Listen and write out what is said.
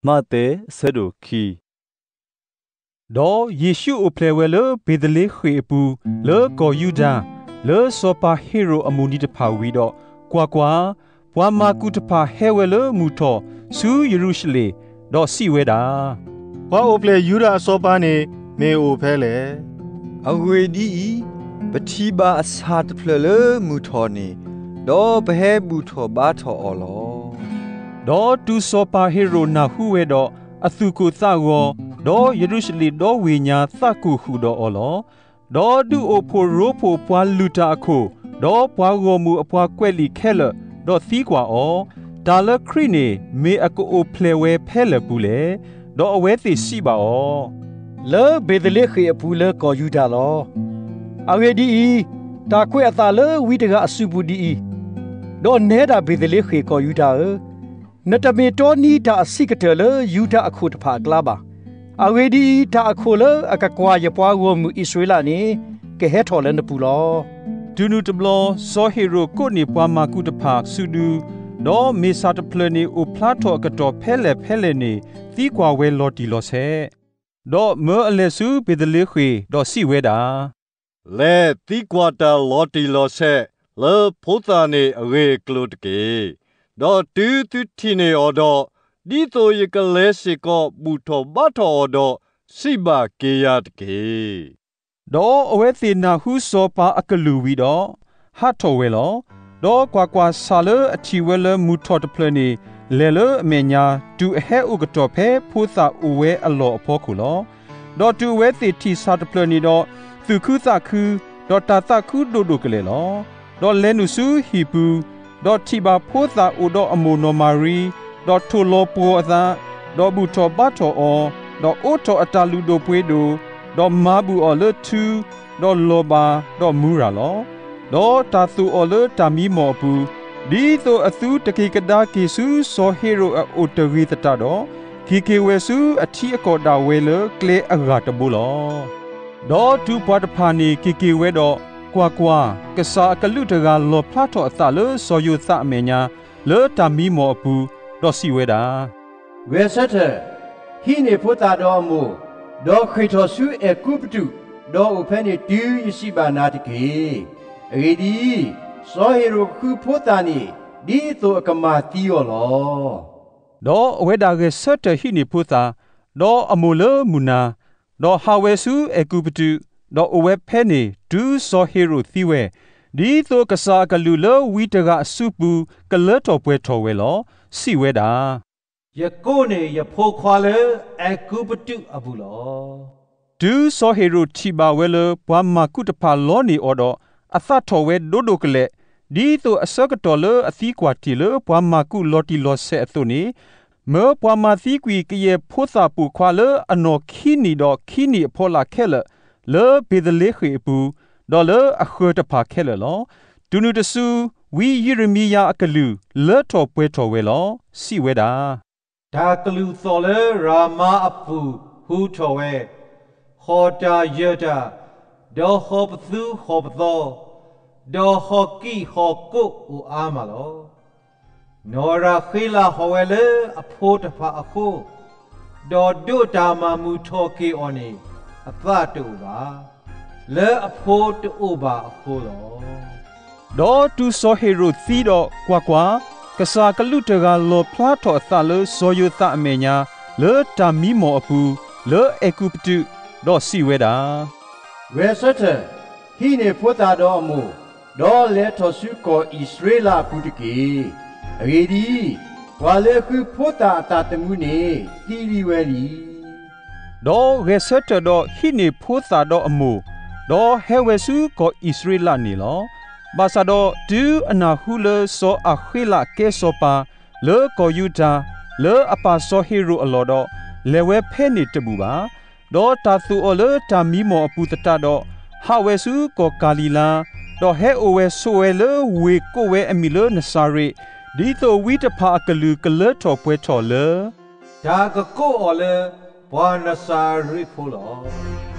မးသဲ ဆၢဒိၣ်ခံ ဒီးယ့ၣ်ရှူးအိၣ်ဖျဲၣ်ဝဲလၢဘ့ၤသလ့ဃ့ၣ်အပူၤ လၢကီၢ်ယူဒၤ, လၢစီၤပၤဟ့ရိာ်အမုၢ်နံၤတဖၣ်ဝံၤဒီး, ကွၢ်ကွၢ်, ပှၤမၤကူၣ်တဖၣ်ဟဲဝဲလၢမုၢ်ထီၣ်ဆူယရူၤၡလ့ၣ်, ဒီးစံးဝဲဒၣ်, ပှၤအိၣ်ဖျဲၣ်ယူဒၤအစီၤပၤန့ၣ် မ့ၢ်အိၣ်ဖဲလဲၣ်. အဂ့ၢ်ဒ်အံၤ, ပထံၣ်ဘၣ်အဆၣ်တဖျၢၣ်လၢမုၢ်ထီၣ်န့ၣ်, ဒီးပဟဲဘူၣ်ထီၣ်ဘါထီၣ်အီၤလီၤ. ဒီးတုၤစီၤပၤဟ့ရိာ်နၢ်ဟူဝဲဒီး, အသူၣ်ကိၢ်သးဂီၤ, ဒီးယရူၤၡလ့ၣ်ဒီဝ့ၢ်ညါသးကိၢ်ဃုာ်ဒီးအီၤလီၤ. ဒီးဒုးအိၣ်ဖှိၣ်ရိဖှိၣ်ပှၤလုၢ်တၢ်အခိၣ်, ဒီးပှၤဂီၢ်မုၢ်အပှၤကွဲးလံာ်ခဲလၢာ်, ဒီးသံကွၢ်အီၤ, တၢ်လၢခရံာ်န့ၣ် မ့ၢ်အကအိၣ်ဖျဲၣ်ဝဲဖဲလဲၣ်ပူၤလဲၣ်. ဒီးအဝဲသ့ၣ်စံးဘၣ်အီၤ, လၢဘ့ၤသလ့ဃ့ၣ်အပူၤလၢကီၢ်ယူဒၤလီၤ. အဂ့ၢ်ဒ်အံၤ, တၢ်ကွဲးအသးလၢဝံတဂၤအစုပူၤဒ်အံၤ, ဒီးနဲဒၣ်ဘ့ၤသလ့ဃ့ၣ်ကီၢ်ယူဒၤဧၢ, နတမ့ၢ်တီနံၤတၢ်အဆံးကတၢၢ်လၢယူဒၤအခိၣ်တဖၣ်အကျါဘၣ်. အဂ့ၢ်ဒ်အံၤ, တၢ်အခိၣ်လၢအကကွၢ်ယပှၤဂီၢ်မုၢ်အံၣ်စရ့လးန့ၣ် ကဟဲထီၣ်လၢနပူၤလီၤ. တုၤနုၤတဘျီ, စီၤဟ့ရိာ်ကိးန့ၢ်ပှၤမၤကူၣ်တဖၣ်စုဒု, ဒီးမ့ၢ်ဆၣ်တဖျၢၣ်န့ၣ်အိၣ်ဖျါထီၣ်အကတီၢ်ဖဲလဲၣ်ဖဲလဲၣ်န့ၣ် သံကွၢ်ဝဲလီၤတံၢ်လီၤဆဲး, ဒီးမၢအလဲၤဆူဘ့ၤသလ့ဃ့ၣ်, ဒီးစံးဝဲဒၣ်, လဲၤသံကွၢ်တၢ်လီၤတံၢ်လီၤဆဲး လၢဖိသၣ်န့ၣ်အဂ့ၢ်အကျိၤတက့ၢ်. ဒီးတုၤသုထံၣ်န့ၢ်အီၤဒီး, ဒ်သိးယကလဲၤစ့ၢ်ကီးဘူၣ်ထီၣ်ဘါထီၣ်အီၤဒီး, စံးဘၣ်က့ၤယၤတက့ၢ်. ဒီးအဝဲသ့ၣ်နၢ်ဟူစီၤပၤအကလုၢ်ဝံၤဒီး, ဟးထီၣ်ဝဲလီၤ. ဒီးကွၢ်ကွၢ်, ဆၣ်လၢအထံၣ်ဝဲလၢမုၢ်ထီၣ်တဖျၢၣ်န့ၣ် လဲၤလၢအမဲာ်ညါ, တုၤအဟဲအိၣ်ကတီၢ်ဖဲဖိသၣ်အိၣ်ဝဲအလီၢ်အဖီခိၣ်လီၤ. ဒီးတုၤအဝဲသ့ၣ်ထံၣ်ဆၣ်တဖျၢၣ်န့ၣ်ဒီး, သူၣ်ခုသးခု, ဒီးတၢ်သးခုဒိၣ်ဒိၣ်ကလဲာ်လီၤ. ဒီးလဲၤနုာ်ဆူဟံၣ်ပူၤ, ဒီးထံၣ်ဘၣ်ဖိသၣ်အိၣ်ဒီးအမိၢ်နီၢ်မၤရံ, ဒီးထိၣ်လီၤပှီၤအသး, ဒီးဘူၣ်ထီၣ်ဘါထီၣ်အီၤ, ဒီးအိးထီၣ်အတၢ်လုၢ်ဒိၣ်ပှ့ၤဒိၣ်, ဒီးမၤဘူၣ်အီၤလၢထူ, ဒီးလီၤဘၣ်, ဒီးမူရၤလီၤ. ဒီးတၢ်သိၣ်အီၤလၢတၢ်မံမီၢ်အပူၤ, ဒ်သိးအသုတက့ၤကဒါက့ၤဆူစီၤဟ့ရိာ်အအိၣ်တဂ့ၤသတးဒီး, က့ၤက့ၤဝဲဆူအထံအကီၢ်ဒၣ်ဝဲလၢကျဲအဂၤတဘိလီၤ. ဒီးတုၤပှၤတဖၣ်န့ၣ်က့ၤက့ၤဝဲဒီး, ကွၢ်ကွၢ်, ကစၢ်အကလူးတဂၤလီၣ်ဖျါထီၣ်အသးလၢစီၤယိၤသးအမဲာ်ညါ, လၢတၢ်မံမီၢ်အပူၤ, ဒီးစံးဝဲဒၣ်, ဂဲၤဆၢထၢၣ်, ဟံးန့ၢ်ဖိသၣ်ဒီးအမိၢ်, ဒီးဃ့ၢ်ထီၣ်ဆူအဲၤကူပတူး, ဒီးအိၣ်ဖဲန့ၣ်တုၤယစံးဘၣ်နၤတက့ၢ်. အဂ့ၢ်ဒ်အံၤ, စီၤဟ့ရိာ်ကဃုဖိသၣ်န့ၣ်, ဒ်သိးအကမၤသံအီၤလီၤ. ဒီးအဝဲဒၣ်ဂဲၤဆၢထၢၣ်ဟံးန့ၢ်ဖိသၣ်, ဒီးအမိၢ်လၢမုၢ်နၤ, ဒီးဟးဝဲဆူအဲၤကူပတူး, ဒီးအိၣ်ဝဲဖဲန့ၣ်တုၤစီၤဟ့ရိာ်သံဝဲ, ဒ်သိးကစၢ်အကလူးလၢဝံတဂၤအစုပူၤကလၢထီၣ်ပှဲၤထီၣ်ဝဲလီၤ. စံးဝဲဒၣ်, ယကိးန့ၢ်ယဖိခွါလၢအဲၤကူပတူးအပူၤလီၤ. တုၤစီၤဟ့ရိာ်ထံၣ်ဘၣ်ဝဲလၢပှၤမၤကူၣ်တဖၣ်လီန့ၢ်အီၤဒီး, အသးထီၣ်ဝဲဒိဒိၣ်ကလဲာ်, ဒ်သိးအဆၢကတီၢ်လၢအသံကွၢ်တ့ၢ်လၢပှၤမၤကူၣ်လီၤတံၢ်လီၤဆဲးအသိးန့ၣ်, မၢပှၤမၤသံကွံာ်ကယဲၢ်ဖိသၣ်ပိာ်ခွါလၢအနီၢ်ခံနံၣ်ဒီးခံနံၣ်အဖီလာ်ခဲလၢာ်, လၢဘ့ၤသလ့ဃ့ၣ်အပူၤ, ဒီးလၢအဃၢၤတဖၣ်ခဲလၢာ်လီၤ. တုၤနုၤတစု, ဝံယံးရမံယၤအကလုၢ်လၢထီၣ်ပှဲၤထီၣ်ဝဲလီၤ. စံးဝဲဒၣ်, တၢ်ကလုၢ်သီၣ်လၢရၤမါအပူၤဟူထီၣ်ဝဲ, ဟီၣ်တၢ်ယၢၢ်တၢ်, ဒီးဟီၣ်ပသူဟီၣ်ပသီ, ဒီးဟီၣ်ကံၣ်ဟီၣ်ကိးအိၣ်အါမးလီၤ. နီၢ်ရၤဃ့လးဟီၣ်ဝဲလၢအဖိတဖၣ်အဃိ, ဒီးဒိးတၢ်မၤမုာ်ထီၣ်က့ၤအီၤန့ၣ်အသးတအိၣ်ဘၣ်, လၢအဖိတအိၣ်ဘၣ်အဃိလီၤ. ဒီးတုၤစီၤဟ့ရိာ်သံဒီး, ကွၢ်ကွၢ်, ကစၢ်ကလူးတဂၤလီၣ်ဖျါထီၣ်အသးလၢစီၤယိၤသးအမဲာ်ညါ, လၢတၢ်မံမီၢ်အပူၤ, လၢအဲၤကူပတူး, ဒီးစံးဝဲဒၣ်, ဂဲၤဆၢထၢၣ်, ဟံးန့ၢ်ဖိသၣ်ဒီးအမိၢ်, ဒီးလဲၤထီၣ်ဆူကီၢ်အံၣ်စရ့လးအပူၤတက့ၢ်. အဂ့ၢ်ဒ်အံၤ, ပှၤလၢဃုဖိသၣ်အသးသမူန့ၣ်သံလံဝဲလံ. ဒီးဂဲၤဆၢထၢၣ်ဒီးဟံးန့ၢ်ဖိသၣ်ဒီးအမိၢ်, ဒီးဟဲဝဲဆူကီၢ်အံၣ်စရ့လးန့ၣ်လီၤ. ဘၣ်ဆၣ်ဒီးတုၤအနၢ်ဟူလၢစီၤအၤဃ့လးကဲစီၤပၤလၢကီၢ်ယူဒၤ, လၢအပၢ်စီၤဟ့ရိာ်အလီၢ်ဒီး, လဲၤဝဲဖဲန့ၣ်တဘူၣ်ဘၣ်. ဒီးတၢ်သိၣ်အီၤလၢတၢ်မံမီၢ်အပူၤသတးဒီး, ဟးဝဲဆူကီၢ်ကၤလံၤလါ, ဒီးဟဲအိၣ်ဝဲဆိးဝဲလၢဝ့ၢ်ကိးဝဲအမံၤလၢနစၤရ့း, ဒ်သိးဝံတဖၣ်အကလုၢ်ကလၢထီၣ်ပှဲၤထီၣ်လၢ တၢ်ကကိးအီၤလၢပှၤနစၤရ့းဖိလီၤ.